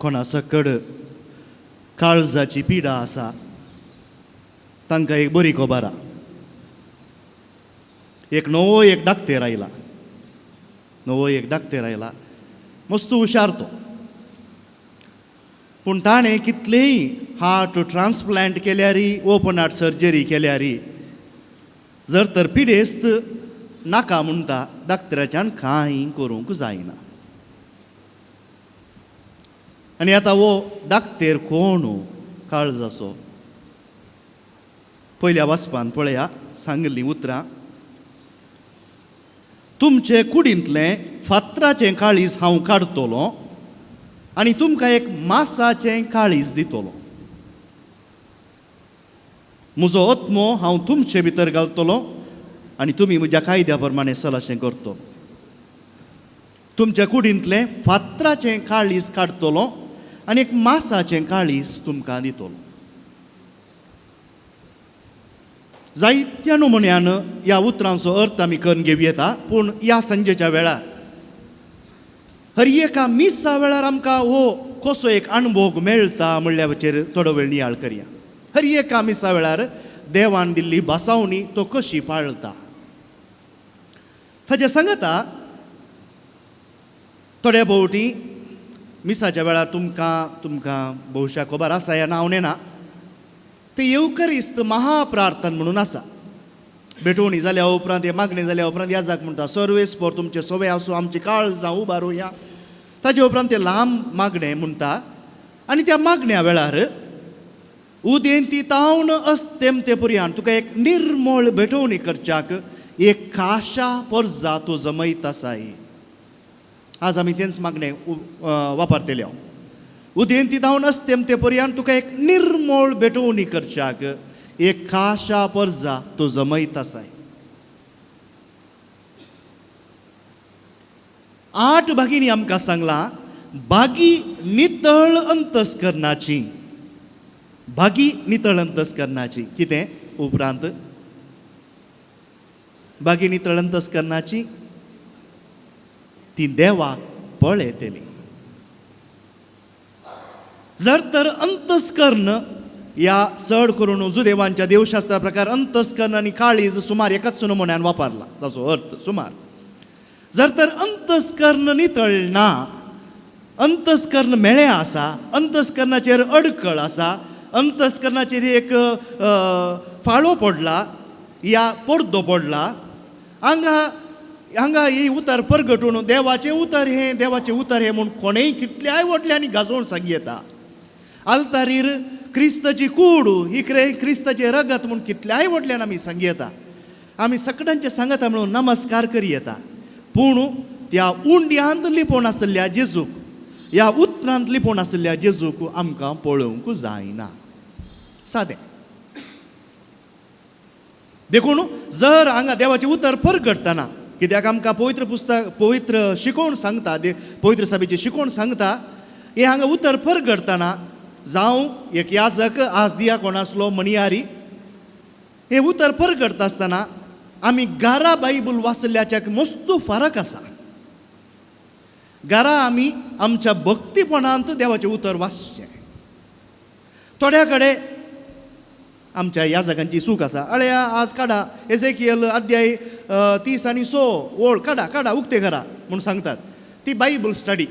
कोणा सकड काळजाची पिडा आसा तांकां एक बरी खबर आहा. एक नवो एक दाक्तेर आयला, नवो एक दाक्तेर आयला, मस्त हुशार तो. पूण ताणें कितलेंय हार्ट ट्रान्सप्लांट केल्यारी, ओपन हार्ट सर्जरी केल्यारी, जर तर पिडेस्त नाका म्हणटा, दाक्तराच्यान कांय करूंक जायना. आनी आतां हो दाक्तेर कोण काळजाचो? पयल्या वाचपान पळया सांगिल्लीं उतरां, तुमचे कुडींतलें फातराचें काळीज हांव काडटलो आनी तुमकां एक मासाचें काळीज दितलो. म्हजो आत्मो हांव तुमचे भितर घालतलो आनी तुमी म्हज्या कायद्या प्रमाणें चलाशें करतलो. तुमच्या कुडींतलें फातराचें काळीज काडटलो आनी एक मासाचें काळीज तुमकां दितलो. जायत्या नमुन्यान ह्या उतरांचो अर्थ आमी करून घेवं येता, पूण ह्या सांजेच्या वेळार हर एका मिसा वेळार आमकां हो कसो एक अणभोग मेळटा म्हणल्याचेर थोडो वेळ नियाळ करया. हर एका मिसा वेळार देवान दिल्ली भासावणी तो कशी पाळटा ताचे सांगता. थोड्या भोवटी मिसाच्या वेळार तुमकां तुमकां भोवशा खबर आसा या ना हांव नेणा, ते येवकरिस्त महाप्रार्थन म्हणून आसा. भेटवणी जाल्या उपरांत, हे मागणी जाल्या उपरांत याजाक म्हणटा सर्वेस्पर तुमचे सोवे आसूं, आमची काळजां उबारुया. ताजे उपरांत ते लांब मागणें म्हणटा आनी त्या मागण्या वेळार उदेंती तावन अस्तेमते पर्यान तुका एक निर्मळ भेटवणी करच्याक एक काशा परजा तूं जमयत आसाय. आज आमी तेंच मागणें वापरतले. उदेंती धांवन अस्तेमते पर्यान तुका एक निर्मळ भेटवणी करच्याक एक काशा परजा तूं जमयत आसाय. 8 भागींनी आमकां सांगलां बागी नितळ अंतस्करणाची, बागी नितळ अंतस्करणाची. कितें उपरांत बागी नितळ अंतस्करणाची ती देवाक पळयतली. जर तर अंतस्कर्ण ह्या चड करून जुदेवांच्या देवशास्त्रा प्रकार अंतस्कर्ण आनी काळीज सुमार एकाच नमुन्यान वापरला ताचो अर्थ सुमार. जर तर अंतस्कर्ण नितळ ना, अंतस्कर्ण मेळें आसा, अंतस्कर्णाचेर अडकळ आसा, अंतस्कर्णाचेर एक फाळो पडला या पडदो पडला, हांगा हांगा ही उतर परगटून देवाचें उतर हें, देवाचें उतर हें म्हूण कोणेय कितल्याय व्हडल्यांनी गाजोवन सांग येता. आल्तारीर क्रिस्ताची कूड ही क्रिस्ताचें रगत म्हूण कितल्याय व्हडल्यान आमी सांग येता. आमी सगळ्यांचे सांगता म्हणून नमस्कार करी येता, पूण त्या उंड्यांत लिपोवन आशिल्ल्या जेजूक, ह्या उतरांत लिपोवन आशिल्ल्या जेजूक आमकां पळोवंक जायना. सादें देखून जर हांगा देवाचें उतर परगटतना, कित्याक आमकां पवित्र पुस्तक पवित्र शिकोवण सांगता, पवित्र सभेची शिकोवण सांगता, हें हांगा उतर परगटतना जावं एक याजक आज दिया कोण आसलो मणियारी, हें उतर परगटता आसतना आमी घरा बायबल वाचल्याच्या मस्त फरक आसा. घरा आमी आमच्या भक्तीपणांत देवाचें उतर वाचचें. थोड्या कडेन आमच्या याजकांची चूक आसा, अळया आज काडा एजेकियल अध्याय 30 आनी 6 ओळ काडा काडा उक्ते करा म्हूण सांगतात. ती बायबल स्टडी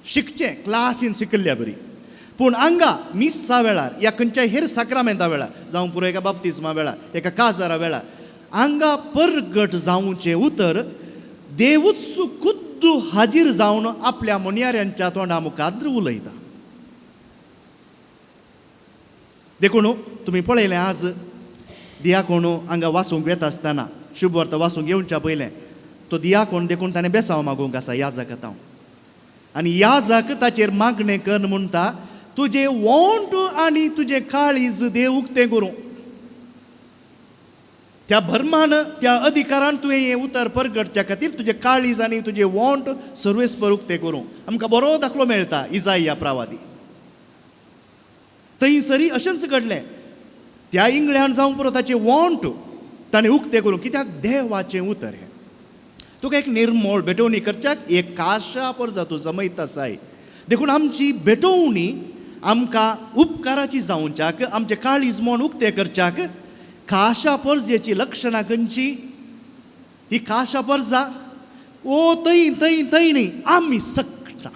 शिकचें क्लासीन शिकिल्ल्या बरी. पूण हांगा मिसा वेळार या खंयच्याय हेर साक्रामेंता वेळार, जावं पुरो एका बाप्तिज्मा वेळार, एका काजारा वेळार, हांगा परगट जावचें उतर देवूच खुद्द हाजीर जावन आपल्या मोनयाऱ्यांच्या तोंडा मुखार उलयता. देखून तुमी पळयलें आज दियाकोण हांगा वाचूंक वेता आसतना, शुभवार्ता वाचूंक येवच्या पयलें तो दियाकोण देखून ताणें बेसांव मागूंक आसा याजक आतां, आनी याजक ताचेर मागणें कर म्हणटा तुजें वोंट आनी तुजें काळीज देव उक्तें करूं. त्या भरमान त्या अधिकारान तुवें हें उतर परगटच्या खातीर तुजें काळीज आनी तुजें वोंट सर्वेस्पर उक्तें करूं. आमकां बरो दाखलो मेळटा इजाया प्रावादी थंयसरी अशेंच घडलें. त्या इंगळ्यान जावं पुरो ताचें वोंट ताणें उक्तें करूं, कित्याक देवाचें उतर हें. तुका एक निर्मोळ भेटवणी करच्याक एक काशा परजा तूं जमयत आसाय. देखून आमची भेटोवणी आमकां उपकाराची जावच्याक, आमचें काळीज मन उक्तें करच्याक खाशा परजेची लक्षणां खंयची? ही खाशा परजा ओ थंय थंय थंय न्ही, आमी सकटा,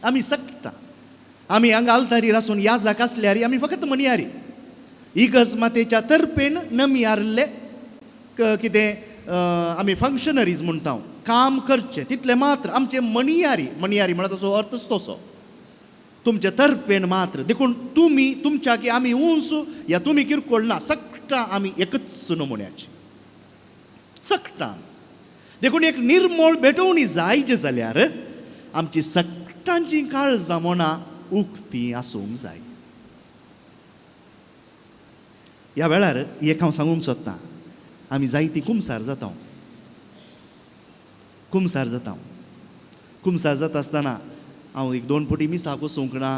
आमी सकटा. आमी हांगा आल्तारीर आसून याजाक आसल्यार आमी फकत म्हणयारी इगर्ज मातेच्या तर्पेन नमी हारले कितें आमी फंक्शनरीज म्हणटा, काम करचें तितलें मात्र आमचें म्हणयारी. म्हणयारी म्हळ्यार तसो अर्थच तसो, तुमचे तर्पेन मात्र. देखून तुमी तुमच्या की आमी उंच या तुमी किरकोळ ना, सगळां आमी एकच नमुन्याची, सगळां. देखून एक निर्मळ भेटवणी जाय जे जाल्यार आमची सगळ्यांची काळजां मनां उक्ती आसूंक जाय. ह्या वेळार एक हांव सांगूंक सोदतां, आमी जायती कुमसार जाता, कुमसार जाता. कुमसार जाता आसतना हांव एक दोन पटी मिसाक वचूंक ना,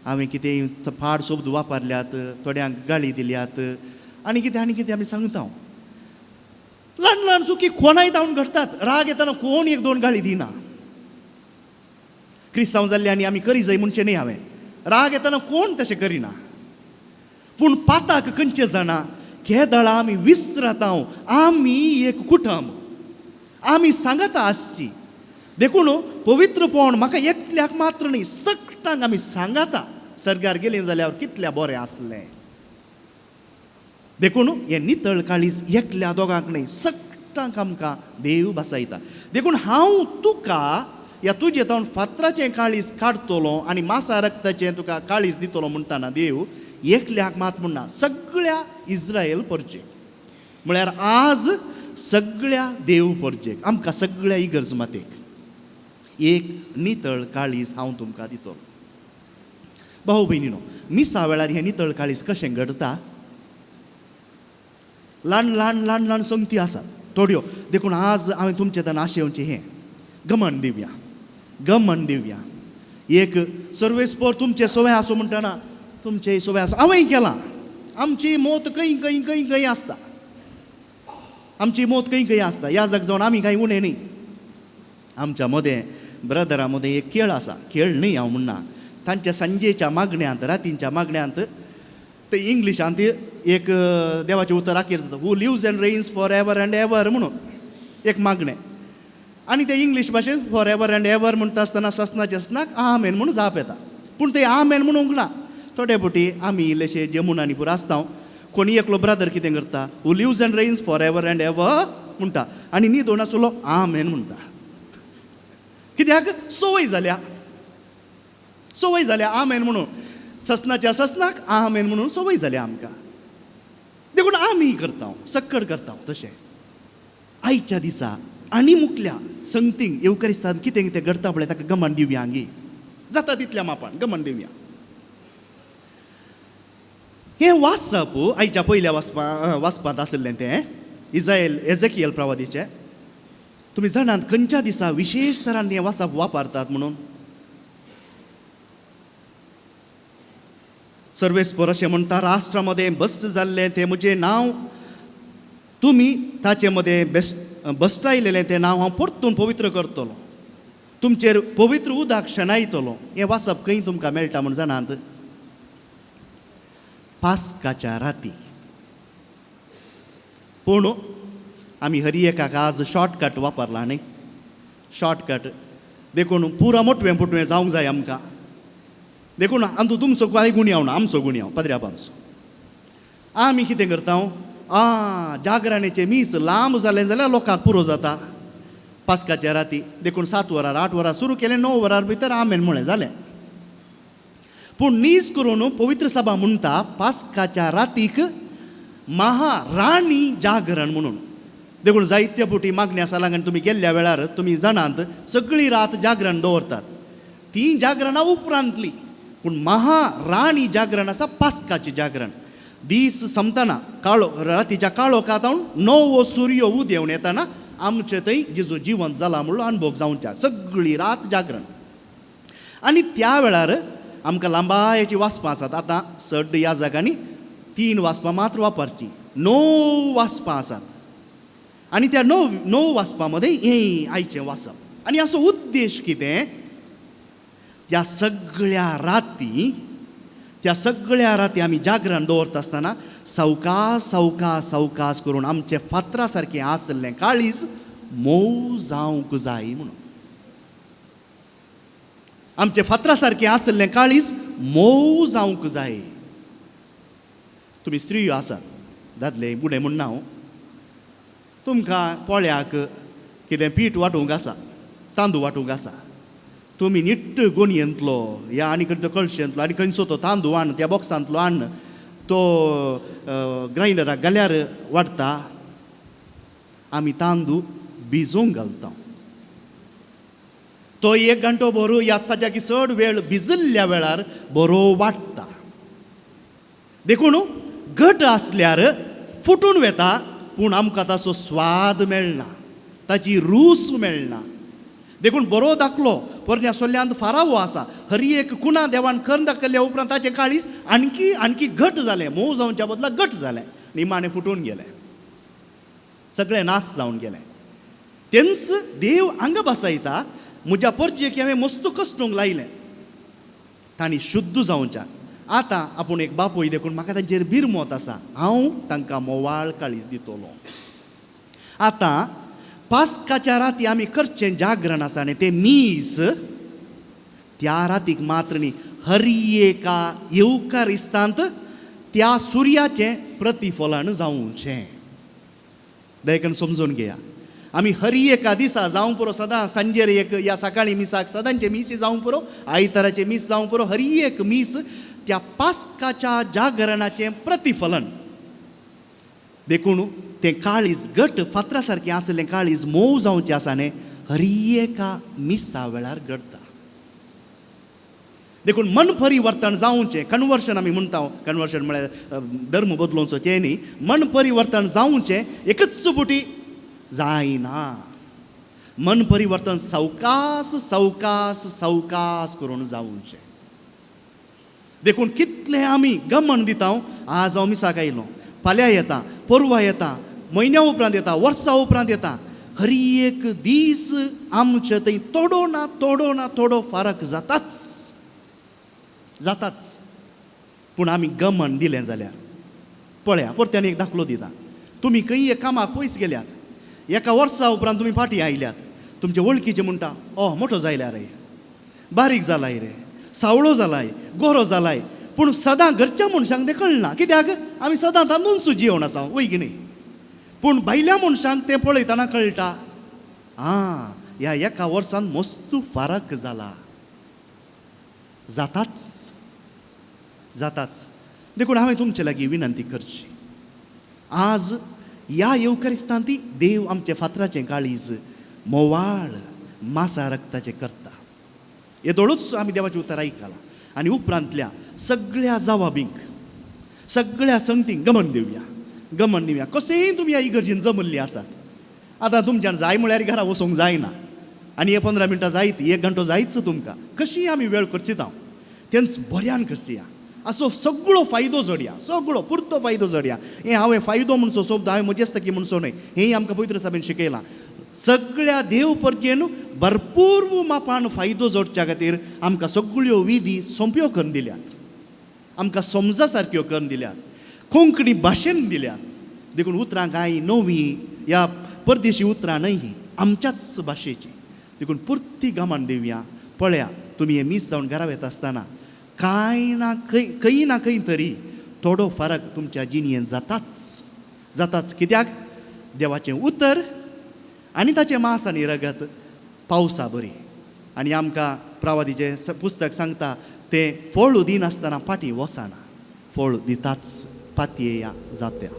हांवें कितें फाड शब्द वापरल्यात, थोड्यांक गाळी दिल्यात आनी कितें आनी कितें आमी सांगता. ल्हान ल्हान चुकी कोणाय जावन घडटात, राग येतना कोण एक दोन गाळी दिना. क्रिस्तांव जाल्ले आनी आमी करी जाय म्हणचें न्ही, हांवें राग येतना कोण तशें करिना. पूण पाताक खंयचें जाणा, केदळा आमी विसरता आमी एक कुटुंब, आमी सांगता आसची. देखून पवित्रपण म्हाका एकल्याक मात्र न्ही, सगळ्यांक आमी सांगता. सर्गार गेलीं जाल्यार कितल्या बरें आसलें. देखून हें नितळ काळीज एकल्या दोगांक न्ही, सगळ्यांक आमकां देव भासायता. देखून हांव तुका या तुजें तावन फातराचें काळीज काडटलो आनी मासा रक्ताचें तुका काळीज दितलो म्हणटाना देव एकल्याक मात म्हणना, सगळ्या इस्रायल परजेक, म्हळ्यार आज सगळ्या देव परजेक, आमकां सगळ्या इगर्ज मातेक एक नितळ काळीज हांव तुमकां दितलो. भाऊ भयणीनो, मिसा वेळार हें नितळ काळीज कशें घडता? ल्हान ल्हान ल्हान ल्हान संगती आसात थोड्यो. देखून आज हांवें तुमचे तान आशेवचें हें गमन दिवया, गमन दिवया. एक सर्वेस्पोर तुमचें सवय आसूं म्हणटना तुमचें सवय आसूं, हांवें केलां. आमची मोत खंय खंय खंय खंय आसता, आमची मोत खंय खंय आसता. ह्या जाग जावन आमी कांय उणें न्ही. आमच्या मदें ब्रदरा मदें एक खेळ आसा, खेळ न्ही हांव म्हणना, तांच्या सांजेच्या मागण्यांत, रातींच्या मागण्यांत ते इंग्लिशांत एक देवाचें उतर आखेर जाता, who lives and reigns for ever and ever म्हणून एक मागणें. आनी ते इंग्लीश भाशेन फॉर एवर अँड एवर म्हणटा आसतना ससनाचे ससनाक आमेन म्हणून जाप येता. पूण ते आमेन म्हणूंक ना. थोडे फावटी आमी इल्लेशे जेमून आनी पुरो आसता, कोणी एकलो ब्रदर कितें करता, who lives and reigns for ever and ever म्हणटा आनी न्हिदून आसलो आमेन म्हणटा. कित्याक? संवय जाल्या, संवय जाल्या आमेन म्हणून. ससनाच्या ससनाक आमेन म्हणून संवय जाल्या आमकां. देखून आमी करता, सक्कड करता तशें. आयच्या दिसा आनी मुकल्या संगतींक येवकरिस्तान कितें कितें घडटा पळय ताका गमन दिवया, हांगी जाता तितल्या मापान गमन दिवया. हें वाचप आयच्या पयल्या वाचपांत आशिल्लें तें इजायल एजेकियल प्रवादीचें. तुमी जाणात खंयच्या दिसा विशेश तरान हें वाचप वापरतात म्हणून? सर्वेस्पोर अशें म्हणटा, राष्ट्रा मदें भश्ट जाल्लें तें म्हजें नांव तुमी ताचे मदें भश्टायलेलें तें नांव हांव परतून पवित्र करतलो, तुमचेर पवित्र उदक शेणायतलो. हें वाचप खंय तुमकां मेळटा म्हूण जाणात? पास्काच्या राती. पूण आमी हरी एकाक आज शॉर्टकट वापरला न्ही, शॉर्टकट. देखून पुरा मोटवें पोटवें जावंक जाय आमकां. देखून आमचो तुमचो कांय गुणयांव ना, आमचो गुणयांव पदऱ्यापांचो. आमी कितें करता, जागरणेचें मीस लांब जालें जाल्यार लोकांक पुरो जाता पास्काच्या राती. देखून 7 वरार 8 वरां सुरू केलें, 9 वरार भितर आमेन म्हळें जालें. पूण नीज करून पवित्र सभा म्हणटा पास्काच्या रातीक महाराणी जागरण म्हणून. देखून जायत्या फावटी मागण्या सालांक तुमी गेल्ल्या वेळार तुमी जाणात सगळी रात जागरण दवरतात. ती जागरणां उपरांतली, पूण महाराणी जागरण आसा पास्काचें जागरण. दीस सोंपतना काळो, रातीच्या काळोखांत नवो सुर्यो उदेवन येतना आमचे थंय जेजू जिवंत जाला म्हणलो अणभव जावच्याक सगळी रात जागरण. आनी त्या वेळार आमकां लांबायेची वाचपां आसात. आतां चड ह्या जाग्यांनी 3 वाचपां मात्र वापरचीं, 9 वाचपां आसात. आनी त्या 9 वाचपां मदें हें आयचें वाचप. आनी हाचो उद्देश कितें? त्या सगळ्या राती, त्या सगळ्या राती आमी जागरण दवरता आसतना सवकास सवकास सवकास करून आमचे फातरा सारकें आसलें काळीज मोव जावंक जाय म्हणून. आमचे फातरा सारकें आसलें काळीज मोव जावंक जाय. तुमी स्त्रियो आसात, दादले बुडे म्हूण ना हांव, तुमकां पोळ्याक कितें पीठ वांटूंक आसा, तांदूळ वांटूंक आसा, तुमी निट्ट गोणयेंतलो या आनी खंयचो कळशेंतलो आनी खंयचो तो तांदूळ हाण, त्या बॉक्सांतलो हाण, तो ग्रांयडराक घाल्यार वाडटा. आमी तांदूळ भिजोवंक घालता. तो एक घंटो बरो या ताच्या की चड वेळ भिजिल्ल्या वेळार बरो वाडटा. देखून घट आसल्यार फुटून वेता, पूण आमकां ताचो स्वाद मेळना, ताची रूच मेळना. देखून बरो दाखलो पोरण्या सोल्यांत फारावो आसा. हर एक कुणा देवान करून दाखयल्या उपरांत ताचें काळीज आणकी आणकी घट जालें, मोव जावच्या बदला घट जालें, निमाणें फुटून गेलें, सगळें नाश जावन गेलें. तेंच देव हांगा बसयता, म्हज्या परजेक हांवें मस्त कश्टूंक लायलें, तांणी शुद्ध जावच्या. आतां आपूण एक बापूय देखून म्हाका तांचेर बिरमत आसा, हांव तांकां मोवाळ काळीज दितलो. आतां पास्काच्या राती आमी करचें जागरण आसा आनी तें मीस त्या रातीक मात्र न्ही, हर एका येवकारिस्तांत त्या सुर्याचें प्रतिफलन जावचें. दयकन समजून घेया, आमी हर एका दिसा जावंक पुरो, सदां सांजेर एक या सकाळीं मिसाक सदांचे मीस जावंक पुरो, आयताराचें मीस जावंक पुरो, हर एक मीस त्या पास्काच्या जागरणाचें प्रतिफलन. देखून तें काळीज घट फातरा सारकें आसलें काळीज मोव जावचें आसा न्ही, हर एका मिसा वेळार घडटा. देखून मन परिवर्तन जावचें, कन्वर्शन आमी म्हणटा, कन्वर्शन म्हळ्यार धर्म बदलोवचो तें न्ही, मन परिवर्तन जावचें एकच पुटी जायना. मन परिवर्तन सवकास सवकास सवकास करून जावचें. देखून कितलें आमी गमन दिता, आज हांव मिसाक आयलो, फाल्यां येता, परवां येता, म्हयन्या उपरांत येता, वर्सां उपरांत येता, हर एक दीस आमचे थंय थोडो ना थोडो ना थोडो फरक जाताच जाताच. पूण आमी गमन दिलें जाल्यार पळया, परत्यान एक दाखलो दिता, तुमी खंय एक कामाक पयस गेल्यात, एका वर्सा उपरांत तुमी फाटीं आयल्यात, तुमचे वळखीचे म्हणटा, ओ मोठो जायल्या रे, बारीक जालाय रे, सावळो जालाय, गोरो जालाय. पूण सदां घरच्या मनशांक तें कळना, कित्याक आमी सदां तांदून जेवण आसा वय की न्ही. पूण भायल्या मनशांक तें पळयतना कळटा, आं ह्या एका वर्सान मस्त फरक जाला. जाताच जाताच. देखून हांवें तुमचे लागीं विनंती करची, आज ह्या येवकारिस्तांती देव आमचे फातराचें काळीज मोवाळ मासा रक्ताचें करता. येदोळूच आमी देवाचें उतर आयकलां आनी उपरांतल्या सगळ्या जवाबींक सगळ्या संगतींक गमन दिवया, गमन दिवया. कशेंय तुमी ह्या इगर्जेन जमल्ली आसात, आतां तुमच्यान जाय म्हळ्यार घरा वचूंक जायना, आनी हे 15 मिनटां जायत, एक घंटो जायच तुमकां, कशीय आमी वेळ करचित हांव, तेंच बऱ्यान करचिया, असो सगळो फायदो जोडया, सगळो पुरतो फायदो जोडया. हें हांवें फायदो म्हणचो शब्द हांवें म्हजेस्तकी म्हणचो न्हय, हें आमकां पवित्र साहेबान शिकयलां. सगळ्या देव परजेन भरपूर मापान फायदो जोडच्या खातीर आमकां सगळ्यो विधी सोंप्यो करून दिल्यात, आमकां समजा सारक्यो करून दिल्यात, कोंकणी भाशेन दिल्यात. देखून उतरां कांय नवीं या परदेशी उतरां न्हय, ही आमच्याच भाशेची. देखून पुरती गमान दिवया. पळया तुमी हे मीस जावन घरा वता आसतना कांय ना खंय खंय ना खंय तरी थोडो फरक तुमच्या जिणेंत जाताच जाताच. कित्याक देवाचें उतर आनी ताचें मांस आनी रगत पावसा बरी. आनी आमकां प्रावादीचें पुस्तक सांगता, तें फळ दिनासतना फाटीं वचना, फळ दिताच, पातयेया जात्या.